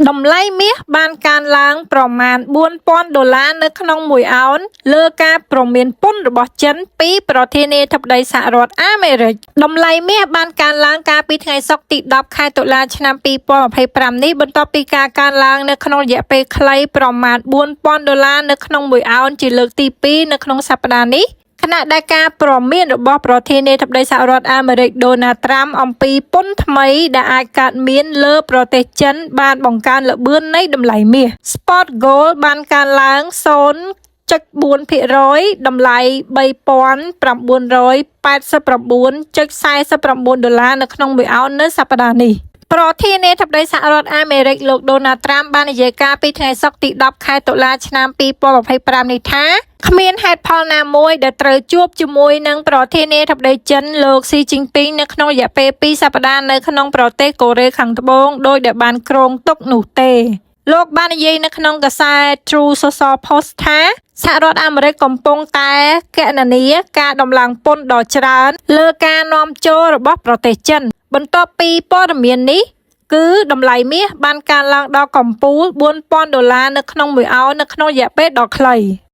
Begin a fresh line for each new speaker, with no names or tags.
តម្លៃមាសបានកើនឡើងប្រមាណ4000ដុល្លារនៅក្នុងមួយអោនលើការព្រមានពន្ធរបស់ចិនពីប្រធានាធិបតីសហរដ្ឋអាមេរិកតម្លៃមាសបានកើនឡើងកាលពីថ្ងៃសុក្រទី10ខែតុលាឆ្នាំ2025នេះបន្ទាប់ពីការកើនឡើងនៅក្នុងរយៈពេលខ្លីប្រមាណ4000ដុល្លារនៅក្នុងមួយអោនជាលើកទី2នៅក្នុងសប្តាហ៍នេះខណៈដែលការព្រមានរបស់ប្រធានាធិបតីសហរដ្ឋអាមេរិកដូណាល់ត្រាំអំពីពន្ធថ្មីដែលអាចកើតមានលើប្រទេសចិនបានបង្កើនល្បឿននៃតម្លៃមាស Spot Gold បានកើនឡើង0.4%តម្លៃ3989.49ដុល្លារនៅក្នុងមួយអោននៅសប្តាហ៍នេះប្រធានាធិបតីសហរដ្ឋអាមេរិកលោកដូណាល់ត្រាំបាននិយាយកាលពីថ្ងៃសុក្រទី10ខែតុលាឆ្នាំ2025នេះថាគ្មានហេតុផលណាមួយដែលត្រូវជួបជាមួយនឹងប្រធានាធិបតីចិនលោកស៊ីជីនពីងនៅក្នុងរយៈពេល2សប្តាហ៍នៅក្នុងប្រទេសកូរ៉េខាងត្បូងដោយដែលបានគ្រោងទុកនោះទេលោកបាននិយាយនៅក្នុងកាសែត Truth Social Post ថាសហរដ្ឋអាមេរិកកំពុងតែគណនាការដំឡើងពន្ធដ៏ច្រើនលើការនាំចូលរបស់ប្រទេសចិន បន្ទាប់ពីព័ត៌មាននេះគឺតម្លៃមាសបានកើនឡើងដល់កម្ពូល4000ដុល្លារនៅក្នុងមួយអោននៅក្នុងរយៈពេលដ៏ខ្លី។